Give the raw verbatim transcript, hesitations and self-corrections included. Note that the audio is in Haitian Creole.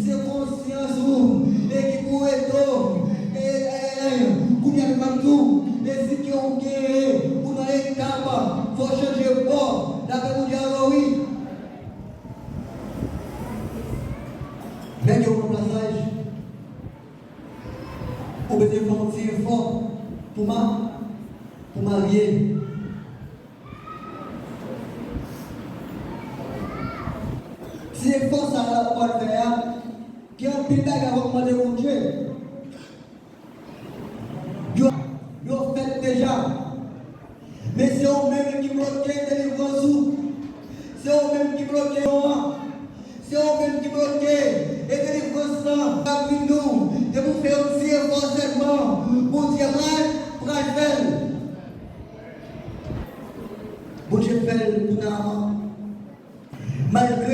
Se konsyans ou e ki pou ede w. E, e, e, kounye a, m ap di w, e si ke ou genyen, ou nan etap, fò w chanje bò. Dapre Bondye, alò wi. Men gen yon plasaj. Ou bezwen fè yon ti efò pou ma-, pou marye. Ti efò sa a ou pral fè a, gen anpil bagay w ap mande Bondye. Yo, yo fèt deja. Men se ou menm ki bloke delivrans ou. Se ou menm ki bloke yo an. Se ou menm ki bloke e delivrans lan ap vin nou. Depi w fè yon ti efò sèlman, Bondye pral, pral fè l. Bondye fè l pou Naaman.